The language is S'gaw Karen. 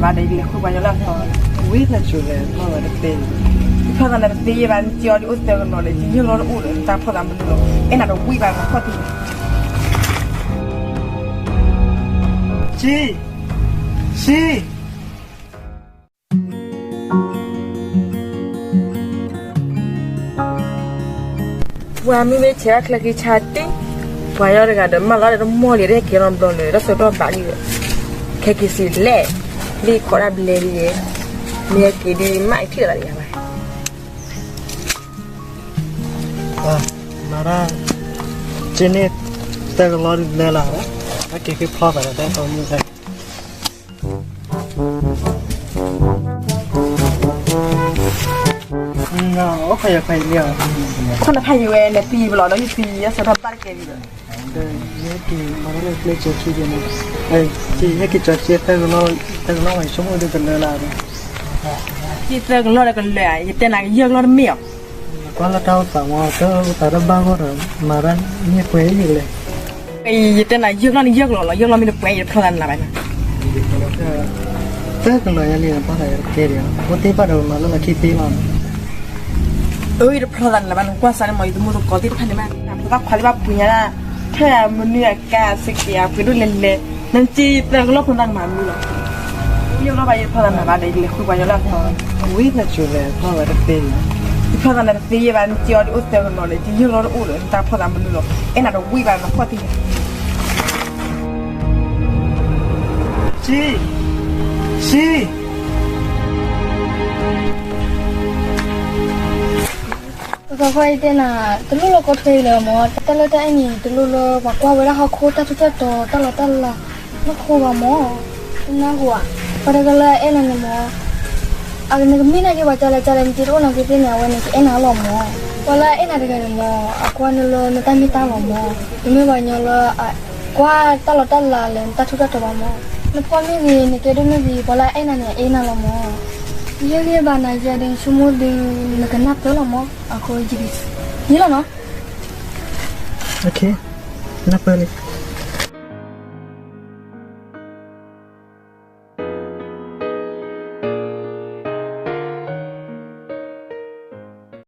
ဘၣ်ဒီးယလဲၤဃုပှၤညီလၢအသီ, ဝံသးစူၤလဲၣ် ဖျီသးတသ့, ယဖျီသးနၤတသ့ယဲဘၣ်, နက့ၤအီၤဒ်အိၣ်သၢကလီၤဒီး ယယဲၢ်လီၤတအိၣ်ဒီး နတၢ်ဖျီသးမနုၤလီၤ, အဲၣ်နၤတဝံၣ်ဘၣ်နဖီၣ်သံ, ဆံ, ဆံ ပှၤမ့မ့ၢ်ဆဲးဘၣ်ချၢခံဆါတံၢ်, ပှၤယီၤတဂၤဒီး မၢလီၤဒီးတမီၢ်လံၤ တဟဲက့ၤလီၤဘျီလၢၤ တၢ်ဆၢကတီၢ်ဘၣ်လံဒီး, ခဲက့ၤစံးလဲၣ်, လံခိးဒၣ်ဘျဲဒ်ယဲ, မ့ၢ်ဟဲက့ၤဒ်မးအထံၣ်လီၤဒ်ယၤဘၣ်, မၤဒၣ်, က့န့ၣ်, တၢ်ကလီဒ်လဲၣ်လီၤ, အက့ၤဃ့ဖျီသးဒီးတၢ်ကမူၣ်တၢ် ခီနဖးယံၤဝဲ လဲၤသံပလီၢ်ဒီး ယသံယဲဆၢထီၣ်ဘၣ်တကဲလံဒီး, ယဟဲက့ၤမၤလၢကျဲကၠီခံက့ၤန့ၣ်, ယဟဲက့ၤကၠီခံ သၢကလီၢ်ဝဲ ဆိကမိၣ်ဒ်ကလၢာ်လၢ်, သၢကလီၢ်ဒီးကလၢာ်ဧါ, ယတဲနၤကယဲၢ်ကလီၢ်တမ့ၢ်အီၤ, ကွၢ်လၢတၢ်အိၣ်သးမ့ၢ် တၢ်အိၣ်သးတဘၣ်ဂီၢ်ဒီး မၤတၢ်န့ၣ်ပှဲၤယံာ်လဲၣ် ယတဲနၤယဲၢ်ကလီၢ်န့ၣ်ယဲၢ်ကလီၢ်လီၤ, ယဲၢ်ကလီၢ်မ့ၢ်တပှဲၤ ယတဖျီသးနၤဘၣ်န့ၣ်, သၢကလီၢ်ညါလံ ပှၤသးယကဲဒံး, အိၣ်သ့ၣ်ဘၣ်ဒီးမၤလၢလီၢ်ခံသ့လီၤ, အၢ ယတဖျီသးနၤဘၣ် နကွၢ်စးန့ၣ်မ့ၢ် ယတမူတကိးသ့ၣ်တဖၣ်န့ၣ်မး နဖိသၣ်ခွါသ့ၣ်ဘၣ်ပှ့ၤညါဒၣ်, ထဲမနုၤအကါစကဲးအပှ့ၤဒိၣ်လဲၤလဲၤ, နစ့သၢကလီၢ်ဖိနၢ်ကမၤမနုၤလီၤ, ယဲၢ်ကလီၢ်ဘၣ် ယတဖျီသးနၤဘၣ်ဒီး ယလဲၤဃုပှၤညီလၢအသီ, ဝံသးစူၤလဲၣ် ဖျီသးတသ့လီၤ, ယဖျီသးနၤတသ့ယဲဘၣ် နစ့အီၤဒ်အိၣ်သၢကလီၢ်ဒီး ယယဲၢ်လီၤတအိၣ်ဒီး နတၢ်ဖျီသးမနုၤလီၤ, အဲၣ်နၤတဝံၣ်ဘၣ်နဖီၣ်သံ ဆံ, ဆံ, ပှၤခွါအံၤတဲနၤ, တလိၣ်လၢကီၢ်ထွဲအံၤလၢၤမ့ၢ်, တၢ်လၢတၢ်အဲၣ်န့ၣ် တလိၣ်လၢပှၤကွၢ်ဝဲဒၣ်ဟီၣ်ခိၣ်တၢ်ထူးတၢ်တီၤ တၢ်လီၤတၢ်လး နၢ်ဟူဘၣ်မ့ၢ်, နၢ်ဟူဧါ, ပှၤတဂၤလၢအအဲၣ်နၤန့ၣ်မ့ၢ်, အနကမ့ၢ်နာ်က့ၤပှၤကလဲၣ်ကလဲၣ် နက့ၤတအိၣ်နာ်က့ၤသ့ၣ်န့ၣ် အဝဲန့ၣ်ကအဲၣ်နၤလီၤမ့ၢ်, ပှၤလၢအအဲၣ်နၤတဂၤန့ၣ်မ့ၢ် အကွၢ်နၤလၢနတၢ်မ့ၢ်တၢ်လီၤမ့ၢ်, တမ့ၢ်ပှၤညီလၢ ကွၢ်တၢ်လီၤတၢ်လးလၢနတၢ်ထူးတၢ်တီၤဘၣ်မ့ၢ်, နဖီမ့ၢ်ဂ့ၤ နကဲဒိၣ်မ့ၢ်ဂ့ၤ ပှၤလၢအအဲၣ်နၤန့ၣ် အအဲၣ်နၤလီၤမ့ၢ်, ယဲၢ်ဂ့ၤဘၣ်နၤယဲဒီး ဆိကမိၣ်ဒီး နကနၢ်ပၢၢ်လီၤမ့ၢ်, အဃိ ယံၤလီၤနီၤ, နၢ်ပၢၢ်လံ,